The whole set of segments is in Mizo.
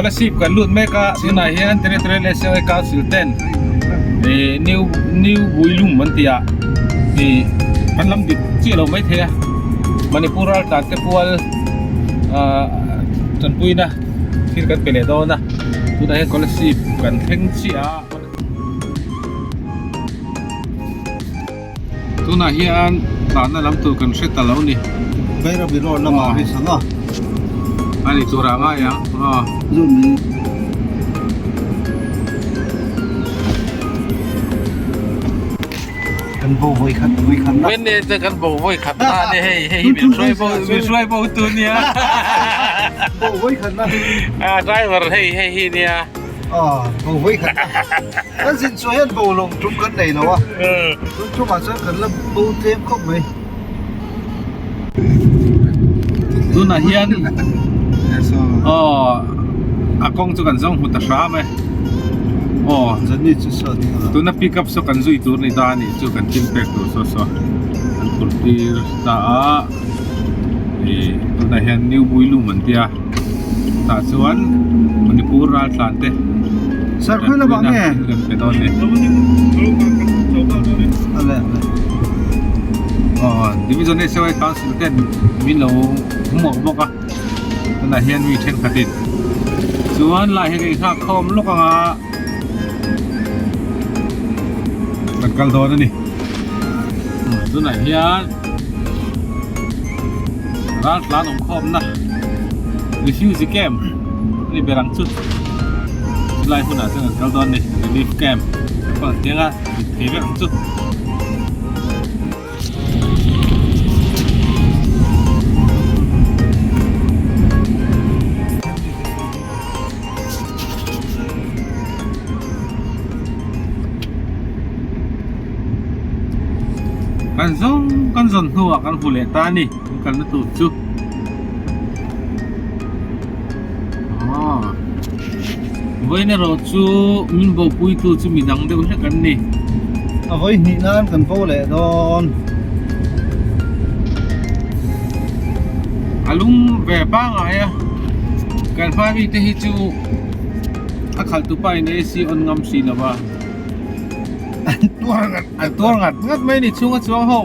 Kolasib kan lut mek a tunah hian Territorial SOA Council ten ih new new Builum an tih ah ih kan lam dik chiah lo maithei a Manipur raltlan te pual ah tanpuina thil kan pe leh dawn a tunah hian Kolasib kan thleng chiah a. Tunah hian tlanna lam tur kan hre ta lo ni. Bairabi road lamah hi sanga. A ni tur ah ngai ang aw. Zumi. Kan bo vawi khat vawi khat na. Wen ne te kan bo vawi khat na ni hei hei hi min hruai bo min hruai bo tu nia. Bo vawi khat na. A driver hei hei hi nia. Aw bo vawi khat na. Kan zin chu hian bo lawng tum kan nei lo a. Tun tumah chuan kan la bo tlem khawp mai. Tunah hian aw a kawng chu kan zawng hmu ta hram e. Aw tuna pick up saw kan zui tur a ni ta a nih chu kan thil pek tur saw saw an phur tir ta a ih tunah hian new builum an tia tah chuan Manipur raltlan te tanpuina thil kan pe dawn a ni. Aw division SOA council ten min lo hmuak bawk a tunah hian mi thenkhatin chuan lai hi ka inghak khawm lawk ang a kan kal dawn a ni tunah hian raltlan awm khawmna refugee camp a ni ber ang chu chulai hunah chuan kan kal dawn a ni relief camp te pawh an thleng a dik thei vek ang chu. Kan zawng kan zawn hnuah kan hmu leh ta a ni kan kalna tur chu aw vawiin erawh chu min bopui tu chu midang deuh hlek an ni. A vawi hnih nan kan bo leh dawn. A lum ve pangai a kan hma mi te hi chu a khalh tu pa in AC on ngam si lo va an tuar ngat an tuar ngat ngat mai a ni chhunga chuang ho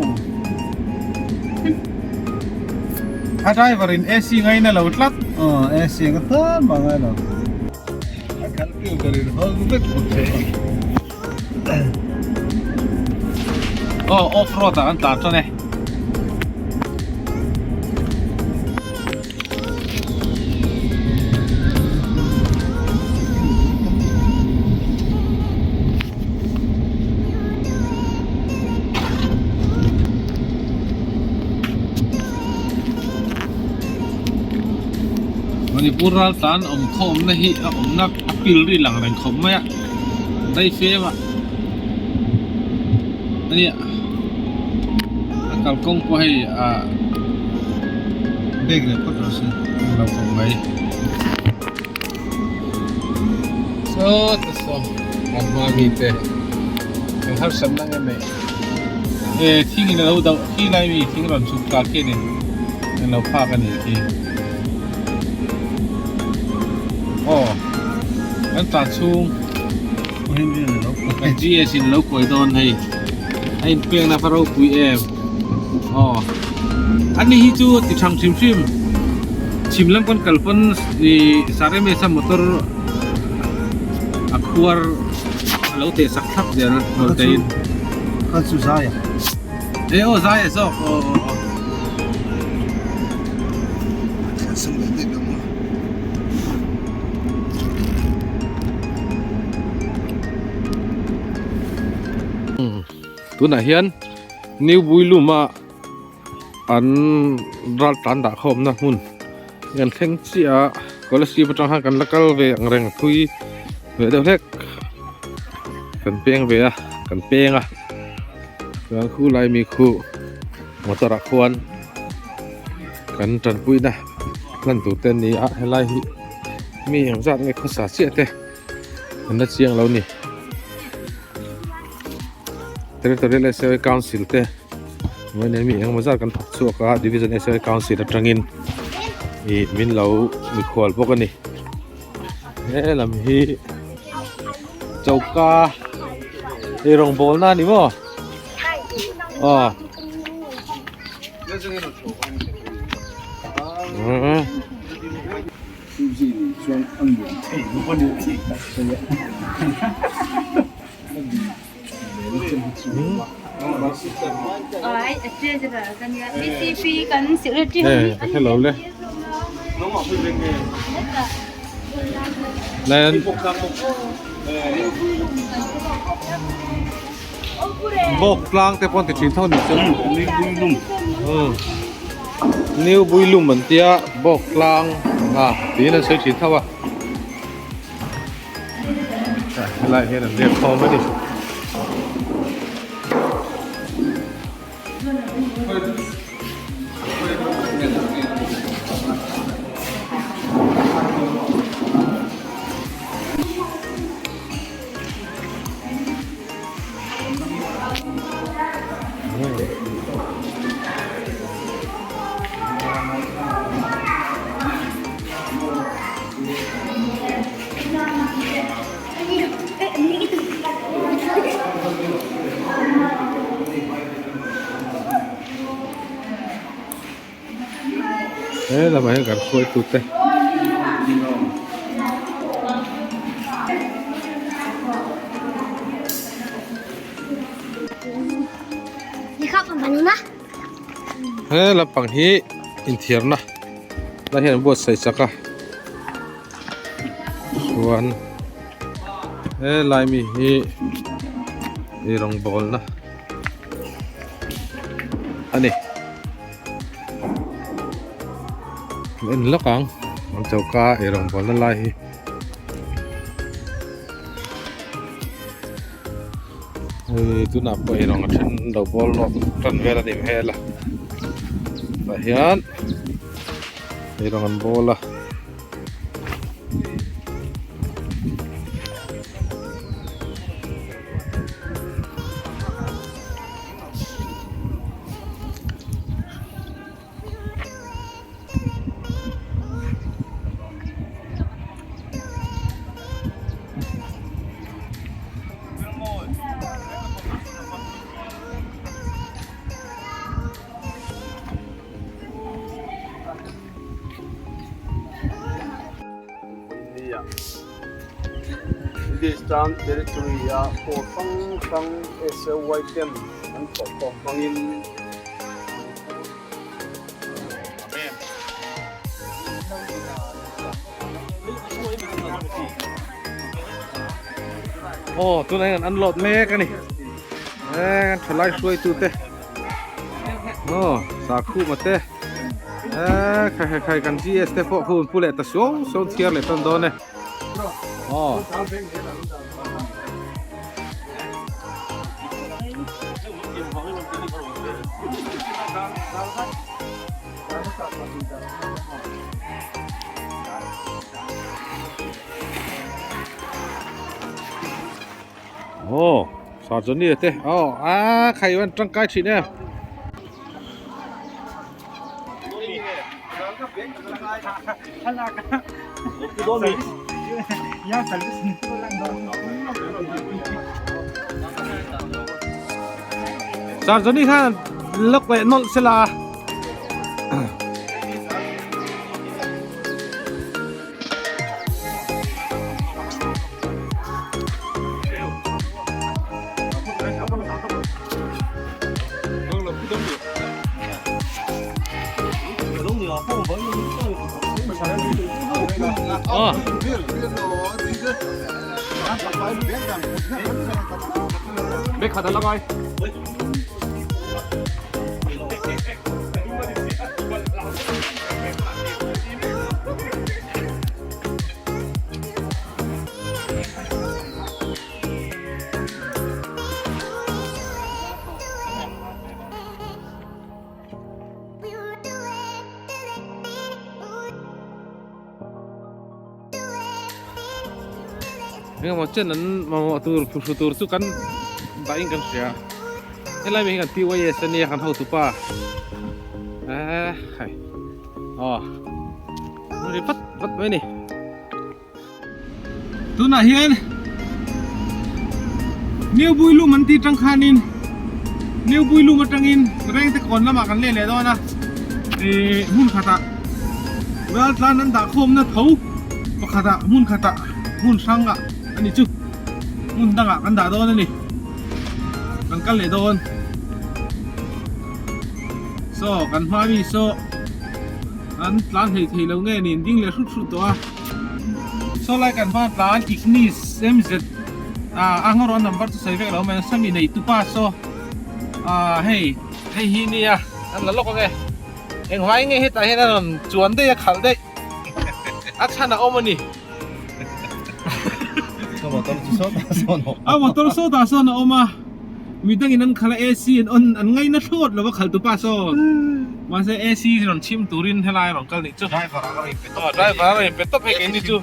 a driver in AC ngaina lo tlat aw AC nga tan mah ngai lo a khalh tu ber in hawng vek bawk che. Aw off road ah kan tlan tan e. Manipur raltlan awm khawmna hi a awmna a pil ri lang reng khawp mai a. Daifem ah ania a kalkawng pawh hei ah bag leh phawt rawh se lo khawp mai saw ta saw kan hma mi te eng harsatna nge nei e thing in alo deuh khi lai mi thing rawn chhuk thlak khi ani an lo phak a nih khi aw kan tlan chhung G_s in lo kuai dawn hei a inpekna va ropui em aw ani hi chu ti thang hrim hrim chhim lam kan kal pawn ih saremesa motor a khuar a lo teh sak thlap zel rawn teiin e aw zai a zawk aw aw aw. Tunah hian New Builum-a an ral tlan dah khawmna hmun kan thleng chiah a Kolasib atang khan kan la kal ve ang reng thui ve deuh hlek kan peng ve a kan peng a chuan khu lai mi khu motor ah khuan kan tanpuina hlan tur te an ni a helai hi mi engzat nge khawsa chiah te an la chiang lo a ni Territorial SOA Council te vawiin mi engemaw zat kan thawk chhuak a Division SOA Council atangin ih min lo mikhual bawk a ni. He lam hi choka eirawng bawlna a ni maw? Aw. Hello le Bawk tlang te pawh an ti thin tho ni chu New Builum an tia bawk tlang a tiin an sawi thin tho a. Helai hian an riak khawm a ni. He lamah hian kan hruaitu te he lampang hi inthiarna lai hian an buatsaih chak a chuan helai mi hi eirawng bawlna a ni en lawk ang an choka eirawng bawlna lai hi. Hei tunah pawh eirawng a then lo bawl lawk tan vel a ni hmel a tah hian eirawng an bawl a. Hindustan territory a pawl hrang hrang SAY ten an thawhkhawm hmangin Aw tunah hian an unload mek a ni eh thalai hruaitu te aw sakhuma te eh khai khai khai kan GS te pawh khu pu leh ta suau suau thiar leh tan dawn e aw. Aw sar Johnny te aw a khai an tangkai thin em. Sar Johnny khan lak leh nawlh sela. Bek khat a la ngai. Engemaw chen an mamawh tur phuhru tur chu kan dah in kan hria helai mai hi kan TYS ania kan hotu pa eh hai aw ri vat vat mai a ni. Tunah hian New Builum an tih tang khanin New Builum atangin Rengte kawn lamah kan leh leh dawn a, ih hmun khatah raltlan an dah khawmna tho pakhatah hmun khatah hmun hrangah a ni chu hmun dangah kan dah dawn a ni kan kal leh dawn saw kan hma mi saw an tlan hlei thei lo nge niin ding leh hrut hrut tawh a. Saw lai kan hma tlan Ignis MZ ah a ngaw number chu sawi vek lo mai sami nei tupa saw ah hei hei hi nia an la lawk ange engvai nge hetah hian a rawn chuan daih a khalh daih a chhan a awm a ni A motor chu sawtah sawn a awm a motor sawtah sawn a awm a. Midangin an khalh a AC an on an ngaina thlawt lo a khalh tupa saw mahse AC rawn chhim turin helai a rawn kal nih chu Driver a rawn inpe tawp driver a rawn inpe tawp hei keini chu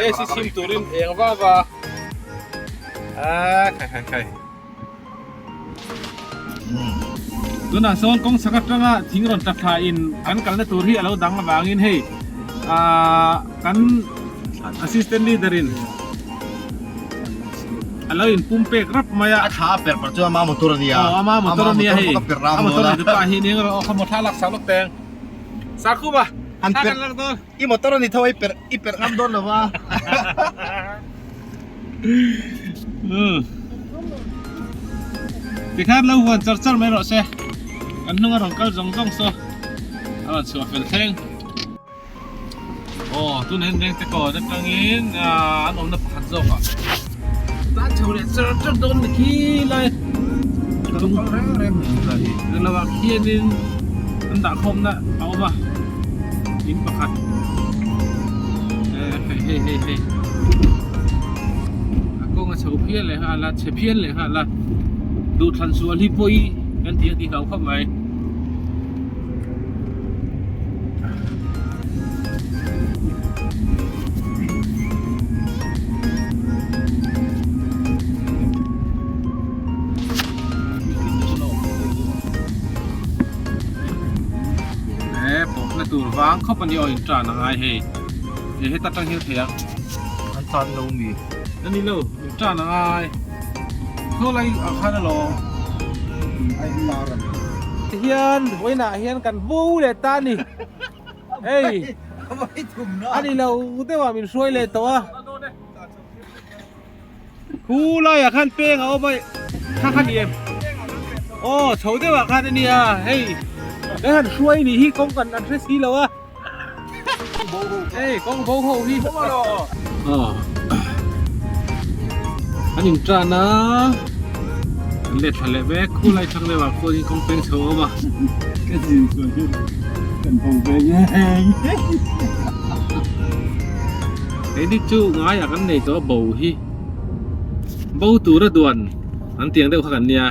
AC chhim turin eng va va a khai khai khai tunah sawn kawng chhak atanga thing rawn tla thla in kan kalna tur hi a lo dang avangin hei ah kan assistant leader in A lo in pum pek rap mai a. A thla a per per chu ama motor a nia. Aw ama motor a nia hei. A motor a ni pa hi ning rawh aw kha motor lak sak lawk teng. Sakhu ba. An per lak dawn. I motor a ni tho a i per i per ngam dawn lo va. Tikhan lo huan char char mai rawh se. Kan hnung a rawn kal zawng zawng saw. A rawn chhuah fel thleng. Aw tunah hian veng te kawn atangin an awmna pakhat zawk ah tan chho leh char char dawn ni khi lai Ka lo kal reng reng mai ang hi. Eng lovah khianin an dah khawmna a awm a in pakhat hei hei hei hei a kawng a chho phian leh nghal a chhe phian leh nghal a duhthlan sual hi pawi kan tih a tih hlauh khawp mai. He pawhna tur vang khawp a ni aw in tan a ngai hei he heta tang hian thei ang an tan lo mi a ni lo in tan a ngai khaw lai ah khan alawm a in lar a ni. Tihian vawiinah hian kan bo leh ta a ni hei a ni lo deuh ah min hruai leh tawh a khu laiah khan peng a awm a kha kha ni em aw chho deuh ah khan a nia hei kan han hruai nih hi kawng kan an hre si lo a hei kawng bo ho hi aw an in tan a an let thla leh vek khu lai thlang deuh ah khuanin kawng peng chho a awm a ka zin chuan hian kan bo ve ngei Keini chu ngaiah kan nei tawh a bo hi bo tura duan an tiang deuh kha kan nia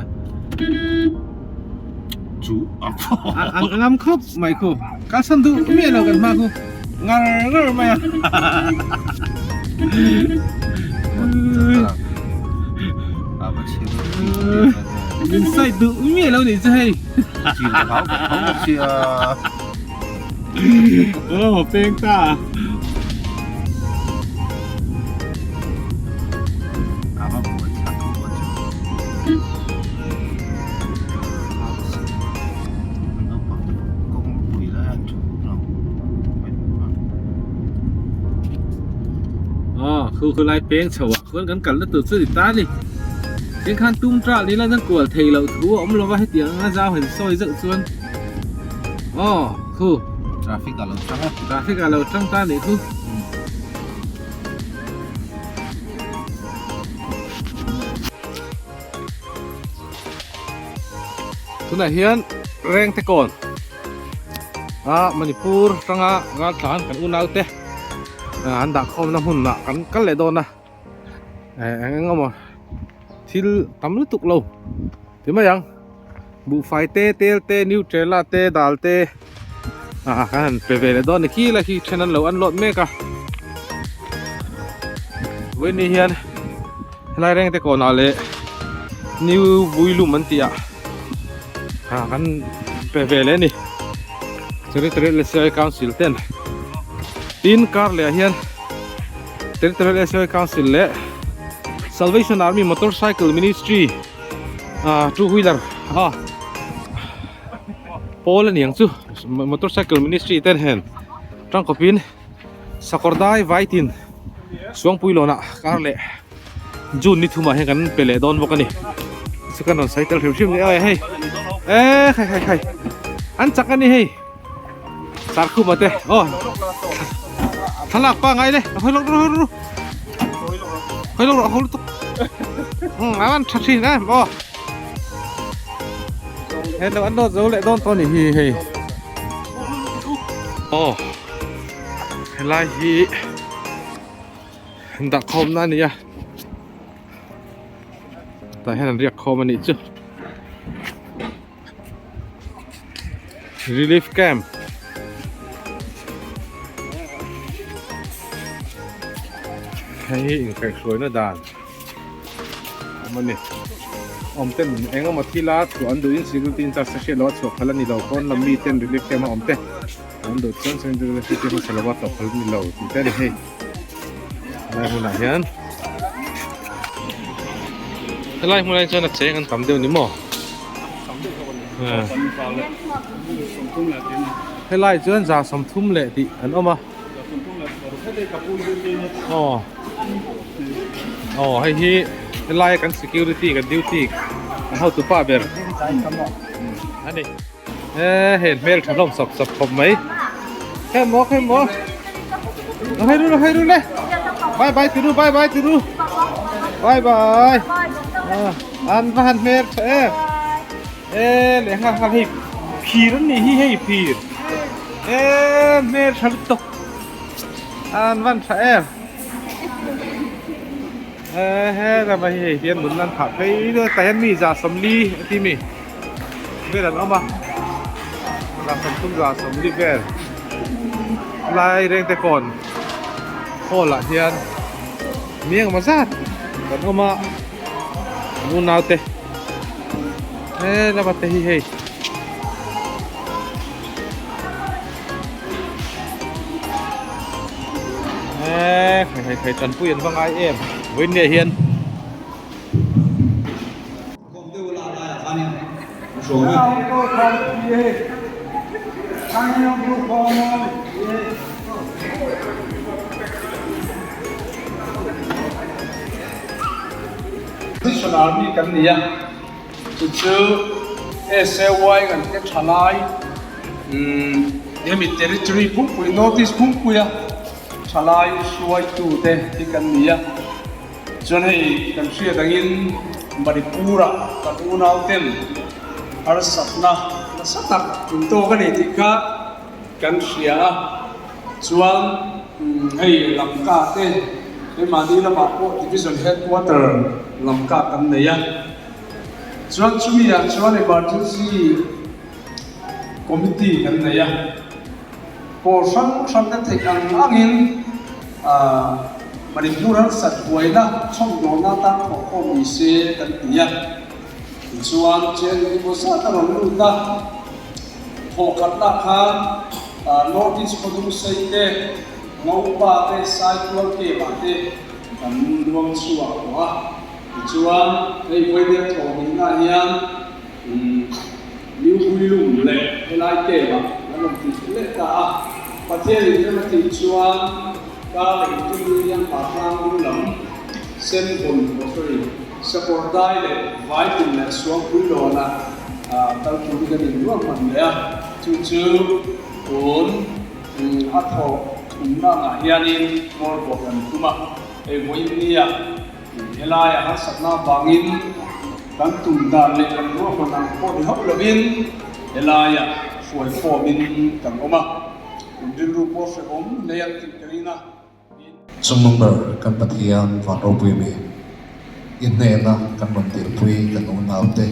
chu a a ngam khawp mai khu kalsan duh miah lo kan hma khu ngar ngar mai a min side duh miah lo nih chu hei Aw peng ta. Aw khu khu lai peng chho ah khuan kan kalna tur chu ni ta ni. Tin khan tum tral ni la chuan kual thei loh thu a awm lo va hetiang anga zau han sawi zeuh chuan aw khu Traffic a lo tang a. Traffic a lo tang ta nih khu. Tunah hian Rengte kawn a Manipur atanga raltlan kan unaute an dah khawmna hmunah kan kal leh dawn a eng eng emaw thil tam lutuk lo ti mai ang buhfai te tel te nutella te dal te ah kan han pe ve leh dawn a ni khi lai khi then an lo unload mek a vawiin hian helai reng te kawnah leh new builum an tih ah ah kan pe ve leh a ni Territorial Council ten tin kar leh ah hian. Territorial SOA Council leh Salvation Army Motorcycle Ministry ah two wheeler ah pawl a ni ang chu Motorcycle Ministry ten hen tangkawpin sakawr dai vaitin Suangpui lawnah kar leh June ni thumah hian kan pe leh dawn bawk a ni chu kan rawn sawi tel hrim hrim ni hei eh khai khai khai an chak a ni hei. Sarkhuma te aw thlalak pa ngai le hawi lawk ru ru hawi lawk rawh ho lutuk a van tha thin em aw he lo an lo zo leh dawn tawh a nih hi hei aw helai hi dah khawmna a ni a tah hian an riak khawm a nih chu. Relief camp hei hi inkaihhruaina dan awm a ni awm ten eng emaw thil a chhuah an duhin security in charge te hriat loh a chhuah phal a ni lo pawn lam mi ten relief camp a awm te an duh chuan security hmasa lova tlawh phal a ni lo tih te a ni hei. Helai hmunah hian helai hmunah hian chuan a cheng an tam deuh ni maw helai chuan za 30 leh tih an awm a aw aw hei hi helai kan security kan duty kan hotu pa ber a ni. E hei hmel tha hlawm sap sap khawp mai khe maw khe maw lo hei ru lo hei ru le bye bye tiru bye bye tiru bye bye an va han hmel tha em e leh nghal nghal hei phir an nih hi hei phir e hmel tha lutuk an van tha em e he lama hi hei hian nun an thah phei dawn tah hian mi za 40 a ti mi. Vel an awm a za 30 za 40 vel lai reng te kawn hall ah hian mi engemaw zat kan awm a an unau te he lama te hi hei eee khai khai khai tanpui an va ngai em vawiin nge hian. Mission Army kan ni a, chu chu SAY kan te thalai hemi territory pumpuii North East pumpuia thalai hruaitute hi kan ni a. Chuan hei kan hriat angin Manipur-ah kan unauten harsatna nasa tak min tawk a ni tih kha kan hria a. Chuan hei Lamka te keimahni lamah pawh Division Headquarter Lamka kan nei a. Chuan chumi ah chuan Emergency Committee kan nei a. Pawl hrang hrang te theih ang angin Manipur harsat buaina chhawmdawlna atan thawhkhawm ni se kan ti a. Tichuan chen engemaw zat a rawn lut a, thawhkhatna khan North East Khawdung sei te, Ngopa te, Saitual Cave ah te kan luang chhuak tawh a. Tichuan hei vawiin thawhnihna hian New Huilum leh helai cave ah kan rawn ti leh ta a, Pathian in rem a tih chuan kar leh inṭum hian Partlang lu lam Senvawn oh sorry Sakawr dai leh Vaitin leh Suangpui lawn ah kal turin kan inruah hman leh a, chu chu tun a thawh thumna angah hianin hmawr bawk kan tum a, hei vawiin nia. Helaia harsatna avangin kan tum dan leh kan ruahman ang pawh ni hauh lovin helaia hruai khawmin kan awm a, in rilru pawh hrehawm hle ang tih ka ring a. Chung number kan Pathian van ropui mi i hnena kan rawn tirhpui kan unaute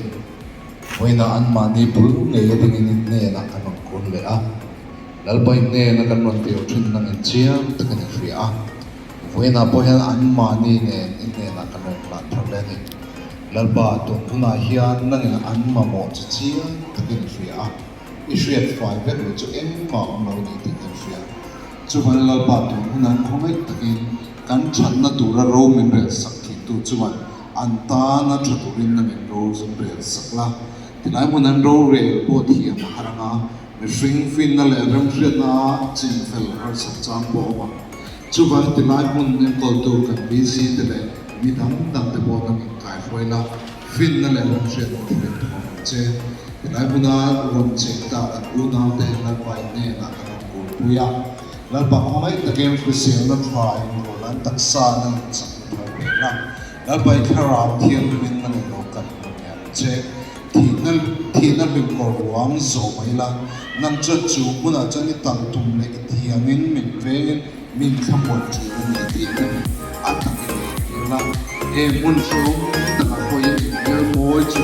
vawiinah anmahni bul ngei a dingin i hnenah kan rawn kun leh a, Lalpa i hnena kan rawn tirh thin nangin chiang takin i hria a. Vawiinah pawh hian anmahni nen i hnenah kan rawn hlan thar hle a ni. Lalpa, tun hunah hian nangin an mamawh che chiang takin i hria a, i hriat fai vek loh chu engmah awm lo a ni tih kan hria. Chuvangin Lalpa, tun hunah an khawngaih takin. Kan thatna tura ro min rel sak thintu chuan an tana tha turin na min ro rel sak la. Tilai hmun an rorel pawh thiam a har anga mihring finna leh remhriatna chin fel harsat chang pawh a awm ang. Chuvang tilai hmun enkawltu kan VC te leh mi dang dang te pawh nang inkaihruai la, finna leh remhriatna hriat thawm ang che. Tilai hmuna rawn cheng ta kan unaute Lalpa inhnenah kan rawn kulpui a. Lalpa khawngaih takin hriselna tha inrawn an taksa nang inchakna thar ve la. Lalpa i thlarau thianghlimin nang in lo kal hmu nge ang che. Thihna thihna hlim kawr ruang zawh mai la, nang chuan chu hmunah chuan i tal tum leh i thiangin min vengin min thlamuan thin a ni tih te a takin min tir la. He hmun hrehawm takah pawhin i hmel mawi chu.